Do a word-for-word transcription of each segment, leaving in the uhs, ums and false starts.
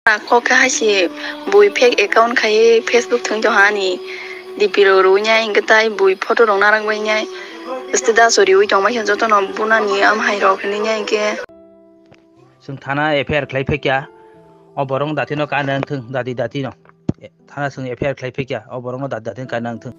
Kok khe hai se bui fake account khai Facebook thwng tong ani D P rok rwi nai, hwnkhe tai bui photo rok narwk bai nai, status o riwi tong bai khe jotono bunani am hai rok hinwi nai hwnkhe. Chwng thana F I R khlai phai kya, o borok no dati no kana wng thung, dati dati no. Thana chwng F I R khlai phai kya, o borok no dati dati no kana wng thung.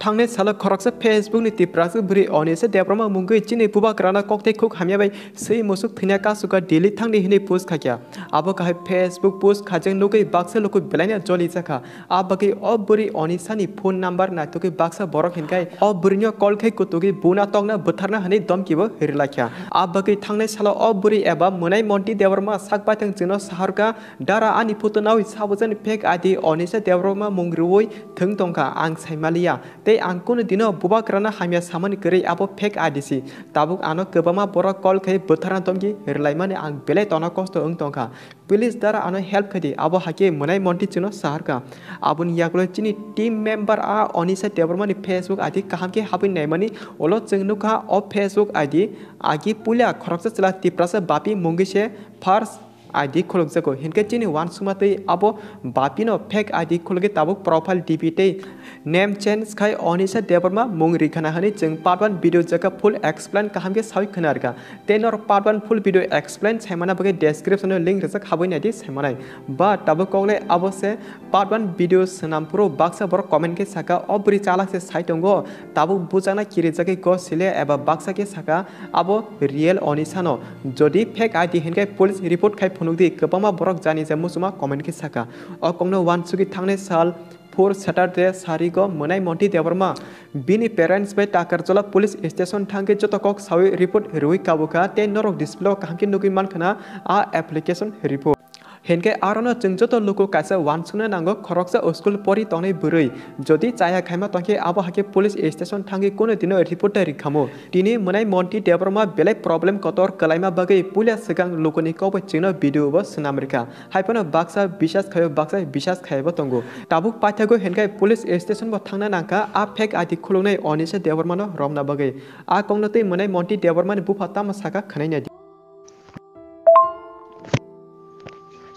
Thangnai salo khoroksa Facebook ni Tiprasa bwrwi Onisha Debbarma mungwi chini bubagrano koktei khuk hamya bai swi musuk thwina kasuka Delhi thangdi hinwi post khaikha. Abo kahai Facebook post khaijak nugwi baksa luku belaino joli jakha. A bagwi o bwrwi Onisha ni phone number naitugwi baksa borok hinkhai o bwrwino call khai kutugwi buna tokna bwtharna hinwi domkibo rwlaikha. A bagwi thangnai salo o bwrwi eba Mwnai Monti Debbarma sak baithang chwngno saharkha, "Dara ani photo nawi sabujani fake I D Onisha Debbarma mung rwui thwng tongkha, ang saimaliya. Tei ang kunu dino bubagrano hamya samani kwrwi, abo fake I D si. Tabuk ano kwbangma borok call khai bwtharna domki rwlaimani ang belai tono kosto wng tongkha. Please dara ano help khai di," abo hakhe Mwnai Monti chwngno saharkha. Aboni yagulo chini team member a Onisha Debbarmani Facebook I D kaham khe habwi naimani, ulo chwng nukha o Facebook I D agi puila khoroksa chwla Tiprasa Bapi mungwi se first I D khulukjago, hinkhe chini uansukma twi abo Bapino fake I D khulugwi tabuk profile D P tei name change khai Onisha Debbarma mung rikhana hwnwi chwng part one video jaga full explain kaham khe sawi khna rwkha. Tei norok part one full video explain saimana bagwi description o link rijak, habwi naidi saimanai. But tabuk kokle abo se part one video swnam phuru baksa borok comment khe saka, "O bwrwi chalak se sai tongo, tabuk bujakna kirijagwi go sile," eba baksa khe saka, "Abo real Onisha no. Jodi fake I D hinkhe police report khai phunukdi," kwbangma borok jani je muchuma comment khe saka. O kokno uansugwi thangnai sal phur Saturday sarigo Mwnai Monti Debbarma bini parents bai Takarjala police station thangwi joto kok sawi report rwui kabukha, tei norok display o kaham khe nugwi mankha na a application report. Hinkhe arono chwng joto luku kaisa uansukna nango, khoroksa school pori tongnai bwrwi jodi chaya khaima tongkhe abo hakhe police station thangwi kunu dino report da rikhamu. Tini Mwnai Monti Debbarma belai problem kotor kwlaima bagwi puila swkang lukuni kokbai chwngno video bo swnam rikha. Haiphano baksa bisas khaio, baksa bisas khaibo tongo. Tabuk paithago hinkhe police station bo thangna nangkha a fake I D khuluknai Onisha Debbarmano romna bagwi. A kokno twi Mwnai Monti Debbarmani bupha tamo saka khwnai naidi.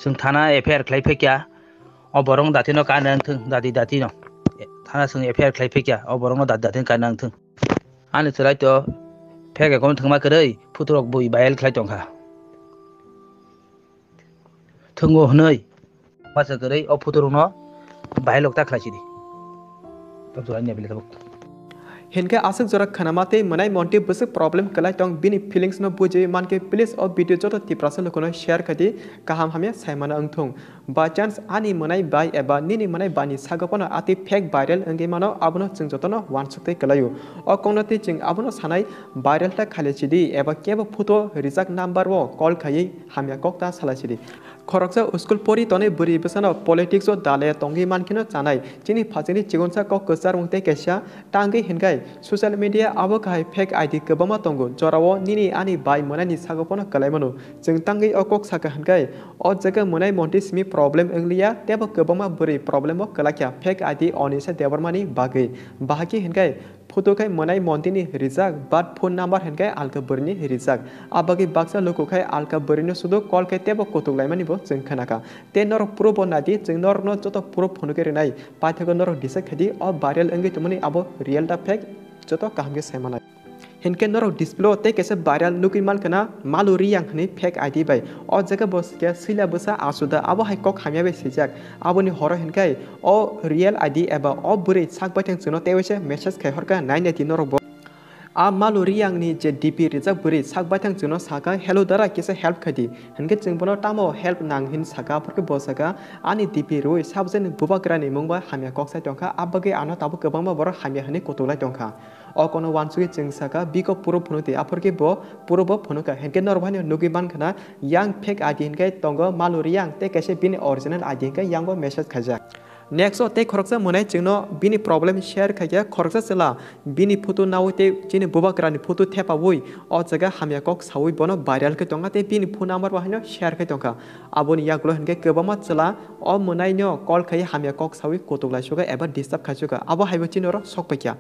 Chwng thana F I R khlai phai kya, o borok no dati no kana wng thung, dati dati no. Thana chwng F I R khlai phai kya, o borok no dati dati no kana wng thung. Ani chwrai to fake account thwngma kwrwi, photo rok bui viral khlai tongkha. Thwngo hwnwi masa kwrwi o photo rokno viral ta khlai sidi. Tabuk jora ni bile tabuk. Hinkhe aswk jora khwnama tei Mwnai Monti bwswk problem kwlai tong, bini feelings no bujiwi mankhe, please o video joto Tiprasa lukuno share khai di, kaham hamya saimano wng thung. By chance ani mwnai bai eba nini mwnai bai ni sago phano atwi fake viral wngwi mano, abono chwng jotono uansuk tei kwlaio. O kokno twi chwng abono sanai, viral ta khaile sidi eba kebo photo rijak number o call khaiwi hamya kok ta salai sidi. Khoroksa school pori tonwi bwrwi bwsano politics o dale tongwi mankheno chanai. Chini phaisingni chikonsa kok kwcharmung tei kaisa tangwi hinkhai social media abo kahai fake I D kwbangma tongo. Jorao nini ani bai mwnaini sago phano kwlai mano. Chwng tangwi o kok saka hinkhai o jaga mwnai monti simi problem wngliya, teibo kwbangma bwrwi problem o kwlaikha fake I D Onisha Debbarmani bagwi. Bahai khe hinkhai photo khai mwnai montini rijak, but phone number hinkhe alka bwrwini rijak. A bagwi baksa luku khai alka bwrwino sudo call khai teibo kutuk laimani bo chwng khnakha. Tei norok proof bo naidi, chwng norokno joto proof phunukwi rwnai. Paithago norok decide khaidi, o viral wngwi tongmani abo real da fake, joto kaham khe saimanai. Hinkhe norok display o tei kaisa viral nugwi mankha na Malu Riyang hwnwi fake I D bai. O jaga bo sikhe swila bwsa asuda, abo hai kok hamya bai swijak. Aboni horo hinkhai o real I D eba o bwrwi sak baithang chwngno tei waisa message khai horkha, nai nai di norok bo. A Malu Riyang ni je D P rijak bwrwi sak baithang chwngno sakha, "Hello dara, kisa help khai di." Hinkhe chwng bono tamo help nang hin saka, aphor khe bo saka, "Ani D P rwi subject ni bubagra ni mung bai hamya kok sai tongkha, a bagwi ano tabuk kwbangma borok hamya hwnwi kutuk lai tongkha." O kono uansugwi chwng saka, "Biko proof phunuk di," aphor khe bo proof bo phunukha. Hinkhe norok haino nugwi mankha na, yang fake I D hinkhe tongo Malu Riyang tei kaisa bini original I D hinkhe yang bo message khaijak. Next o tei khoroksa mwnai chwngno bini problem share khaikha, khoroksa chwla bini photo naui tei chini bubagrani photo thepaui o jaga hamya kok saui bono viral khe tongkha tei bini phone number bo haino share khai tongkha. Aboni yagulo hinkhe kwbangma chwla o mwnaino call khai hamya kok saui kutuk lai suka eba disturb khai suka, abo haibo chini oro sok paikha.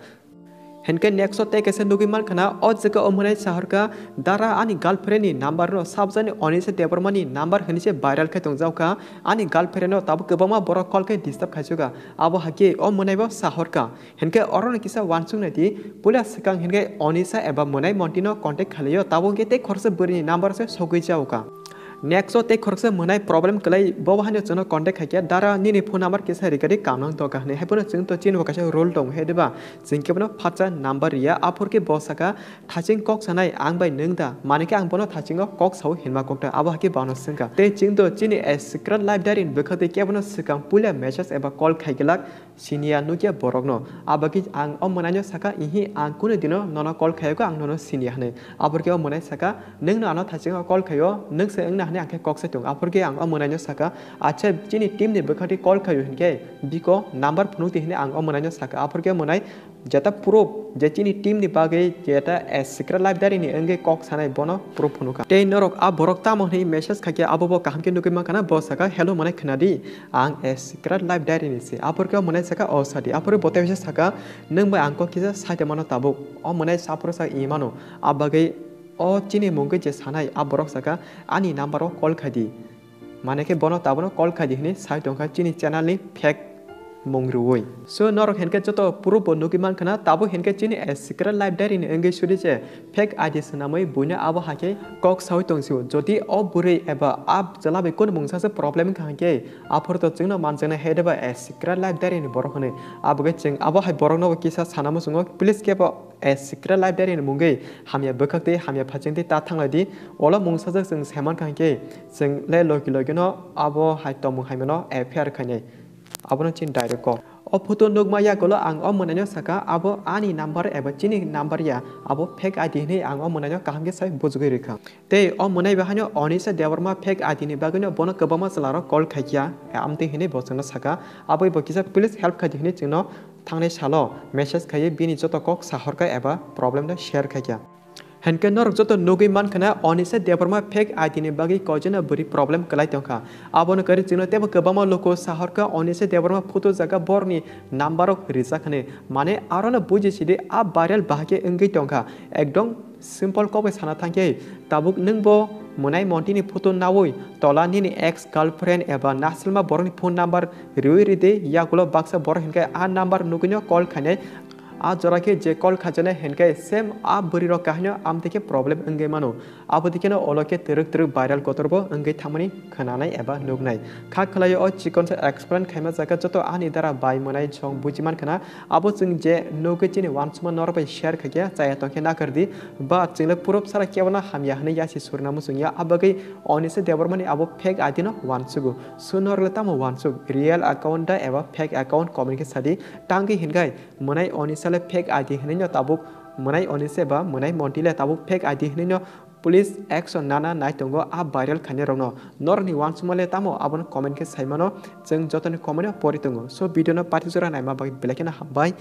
Hinkhe next o tei kaisa nugwi mankha na, o jaga o mwnai sahorkha, "Dara, ani girlfriend ni number no sabjani Onisa Debbarma ni number hinwi se viral khe tongjak kha, ani girlfriend no tabuk kwbangma borok call khe disturb khaijak kha." Abo hakhe o mwnai bo sahorkha. Hinkhe oro no kisa uansuk nai di, puila swkang hinkhe Onisa eba mwnai Monti no contact khlaio, tabuk hinkhe tei khoroksa bwrwi ni number se sogwi jak kha. Next o tei khoroksa mwnai problem kwlai, bo haino chwngno contact khaikhe, "Dara, nini phone number kisa rikadi, kamnang doka," hinwi. Haiphano chwng to chini bo kaisa rule tongo, hai diba? Chwng kebono phatsa number riya, aphor khe bo saka, "Thaching kok sanai ang bai nwng da?" Mane khe ang bono thachingo kok sao hinma kok ta, abo hakhe bono swngkha. Tei chwng to chini a secret life diary ni bwkhak tei kebono swkang puila message eba call khai glak, siniya nukya borokno. Abagwi ang o mwnaino saka, "Ihi, ang kunu dino nono call khayago, ang nono siniya," hwnwi. Aphor khe o mwnai saka, "Nwngno ano thachingo call khaio, nwng se wngna," hwnwi ang khe kok sai tongo. Aphor khe ang o mwnaino saka, "Acha, chini team ni bwkhak twi call khaio," hinkhe, "Biko number phunuk di," hwnwi ang o mwnaino saka. Aphor khe o mwnai jeta proof je chini team ni bagwi jeta a secret life diary ni wngwi kok sanai, bono proof phunukha. Tei norok a borok tamo hwnwi message khaikhe, abo bo kaham khe nugwi mankha na, bo saka, "Hello mwnai, khwnadi, ang a secret life diary ni se." Aphor khe o mwnai saka, "O sadi." Aphor bo tei saka, "Nwng bai ang kok kisa saite mano tabuk." O mwnai aphuru sa i mano. A bagwi o chini mungwi je sanai, a borok saka, "Ani number o call khai di." Mane khe bono tabono call khai di hwnwi sai tongkha chini channel ni fake mung rwui. So norok hinkhe joto proof bo nugwi mankha na, tabuk hinkhe chini a secret life diary ni wngwi sudi se fake I D swnamwi buino abo hakhe kok saui tongsio. Jodi o bwrwi eba a chwla bai kunu mungsa se problem wngkha hinkhe, aphuru to chwngno manjaknai, hai diba a secret life diary ni borok hwnwi. Abo khe chwng abo hai borokno bo kisa sana muchungo, please kebo a secret life diary ni mungwi hamya bwkhak tei hamya phaching tei ta thanglai di. Olo mungsajak chwng saimankha hinkhe, chwng le logi logi no abo hai tongmung hai mano F I R khainai. Abono chini direct call. O photo nukma yagulo ang o mwnaino saka, "Abo ani number eba chini number ya, abo fake I D," hwnwi ang o mwnaino kaham khe sai bujugwi rwkha. Tei o mwnai bo haino Onisa Debbarma fake I D ni bagwino bono kwbangma chwlarok call khaikha, amtwi hwnwi bo chwngno saka. Aboi bo kisa please help khai di hwnwi chwngno thangnai salo message khaiwi bini joto kok sahorkha eba problem no share khaikha. Hinkhe norok joto nugwi mankha na, Onisa Debbarma fake I D ni bagwi koicheno bwrwi problem kwlai tongkha. Abono kwrwi chwngno teibo kwbangma luku sahorkha Onisa Debbarma photo jaga borokni number rok rijak hwnwi. Mane arono buji sidi a viral bahai khe wngwi tongkha. Ekdom simple kok bai sana thangkhe, tabuk nwng bo mwnai Monti ni photo naui tola nini ex girlfriend eba nasilma borokni phone number riui ridi, yagulo baksa borok hinkhe a number nugwino call khainai. A jora khe je call khajaknai hinkhe same a bwrwi rok kahaino amtwi khe problem wngwi mano. Abo dikhe no olo khe twrwk twrwk viral kotor bo wngwi thangmani khwnanai eba nuknai. Kha khwlaio o chikon sa explain khaima jaga joto ani dara bai mwnai song buji mankha na. Abo chwng je nugwi chini uansukma norok bai share khaikhe chaya tongkhe nakardi. Ba chwng le purub sara kebono hamya hwnwi yasi surna muchungya. Abagwi Onisa Debbarmani abo fake I D no uansugo. So norok le tamo uansuk? Real account da eba fake account comment khe sadi. Tangwi hinkhai mwnai Onisa le fake I D hwnwi no tabuk, mwnai Onisa ba mwnai Monti le tabuk fake I D hwnwi no police action nana nai tongo a viral khainai rokno. Norokni uansukma le tamo abono comment khe saimano, chwng jotoni comment no pori tongo. So video no pati jora naima bagwi belai kheno hambai.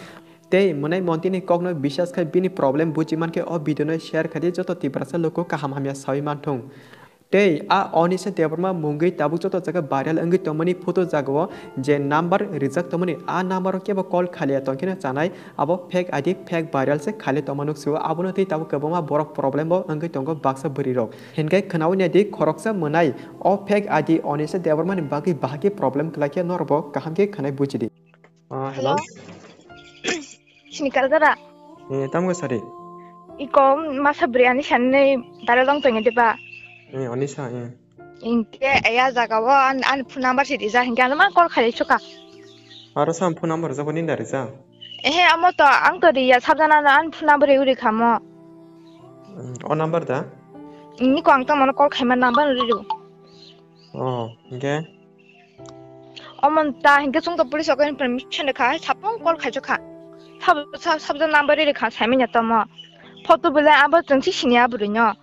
Tei mwnai Monti ni kokno bisas khai bini problem buji mankhe o video no share khai di, joto Tiprasa luku kaham hamya saui manthung. Tei a Onisa Debbarma mungwi tabuk joto jaga viral wngwi tongmani photo jagao je number rijak tongmani, a number o kebo call khaliya tongkheno chanai, abo fake I D, fake viral se khali tongma nuksugo. Abono tei tabuk kwbangma borok problem bo wngwi tongo baksa bwrwi rok. Hinkhe khwnaui naidi khoroksa mwnai o fake I D Onisa Debbarma ni bagwi bahai khe problem kwlai khe norok bo kaham khe khwnai buji di. Ah, hello. Hello. Sini Kalgara. Eh, tamo sari? Iko masa bwrwi ani sanni dara dong tongo diba? Eh, Onisa, eh. Inke ya jaga o an, an phone number si dija, hinke ano ma call khalai suka. Aro sam phone number jabo ni dari ja? Ehe, amo to ang to riya, sabjana no an phone number uri khamo. Hmm, o number da? Ini ko ang to mano call khaima number uri ru. Oh, hinke? Omo ta hinke chwng to police o information rwkha, hai sapung call khaijak kha. Sab-, sab-, sabjak number rwkha, saimanya tamo. Photo belai abo chwng si siniya bwrwino.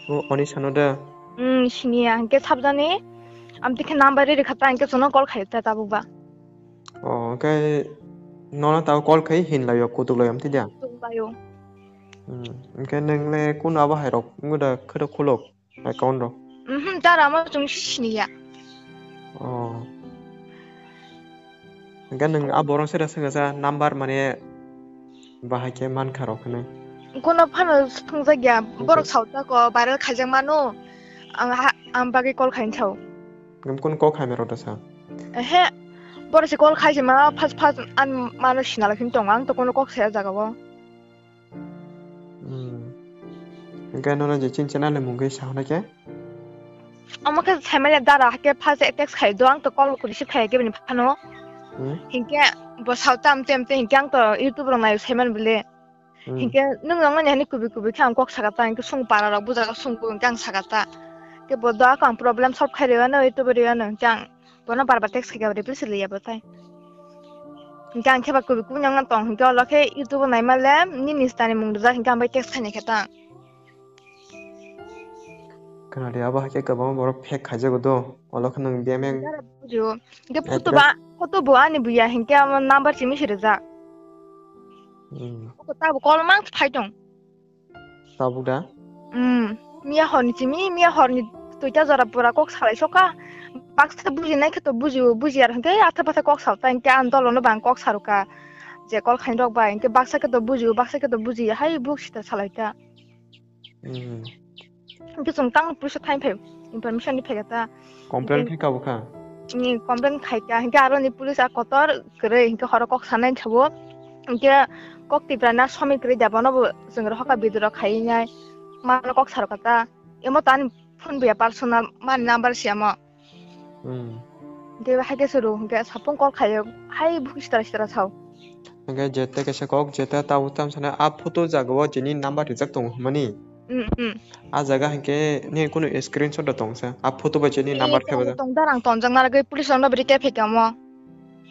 O, Onisa no da? Hmm, siniya, hinke sabjani. Am tikhe number rwkha ta, hinke chwngno call khaijak ta tabuk ba. O, hinke nono tabo call khai hinlaio, kutuklaio, amtwi da? Kutuklaio. Hmm, hinke nwng le kunu abo hai rok, wngwi da khwrwk khuluk? Account rok? Mhm, dara mo chwng siniya. Oh. Hingke nwng a borok se da swngsa number mane Bahai khe mankha rok hwnwi. Kono phano thwngjak ya, borok sao ta ko viral khaijak mano. Ang ha-, ang bagwi call khaini sao. Nang kun kok hamya rok da sa? Ehe, borok se call khai se ma first first an mano sina la khin tong ang to kono kok saya jaga o. Hmm. Hingke nono je chin chana le mungke sa hona khe? Omo khe sai manya dara hake first text khai do ang to call receive khai ke bini phano. Hmm. Hingke bo sao tam tem te hingke ang to YouTube rok nai sai man bile. Hmm. Hinkhe nwng nangmani hani kubui kubui khe ang kok sakha ta, hinkhe sung para rok bujago sung bo hinkhe ang sakha ta. Khe bo doa khe ang problem solve khai rwya no, youtube rwya no, hinkhe ang bono bar bar text khai khe reply se liya bo tai. Hinkhe ang khe ba kubui kubui nangna tong, hinkhe olo khe youtube o naima le nini sita ni mung rijak, hinkhe ang bai text khaini khe ta. Khna di, abo hai khe kwbangma borok fake khaijago do. Olo khe nwng biyang biyang. Jara bujio. Hinkhe photo ba, photo bo ani buya, hinkhe amo number simi se rijak. Hmm. Tabuk call mang phai tong. Tabuk da? Hmm. Miya horni simi, miya horni toita jora pura kok salai soka. Baksa bujinai khe to bujio, bujiya hinkhe atha patha kok sal ta, hinkhe ang dolono bang kok saruka. Je call khaini rok bai, hinkhe baksa khe to bujio, baksa khe to bujiya, hai buk sita salai ta. Hmm. Hinkhe chwng tang police o thain phai information ni phai kha ta. Complain khai kha bo kha? Ni complain khai kha, hinkhe aro ni police a kotor kwrwi, hinkhe horo kok sanai kha bo. Hinkhe kok tipra na somi kwrwi da, bono bo chwng rohor kha video rok khai nai. Mano kok sar kha ta. Emo to ani phone buya personal, mani number se amo. Hmm. Hinkhe hai khe suru, hinkhe sapung call khaio, hai bukhi sitra sitra sao. Hinkhe jete kaisa kok, jete tabuk tam sana a photo jaga o jini number rijak tongo hwnmani. Hmm, hmm. A jaga hinkhe ni kunu screenshot da tong sa, a photo bai jini number theba da. Tong darang tonjak naragwi police rokno bwrwi khe phekamo.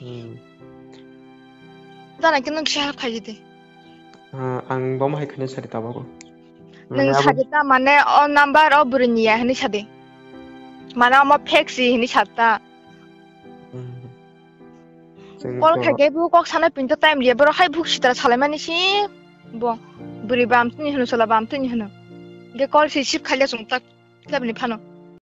Hmm. Darang khe nwng kisa help khaidi. Ah, ang bomo hai khani sadi tabago. Nwng sadi ta mane o number o bwrwi niya hwnwi sadi. Mane omo fake si hwnwi sadi ta. Hmm. Call khai khe bo kok sana pinto time liya, borok hai buk sitra salai mani si bo bwrwi bam tini hwno, chwla bam tini hwno. Ge call si receive khaile chwng tak khlai bini phano.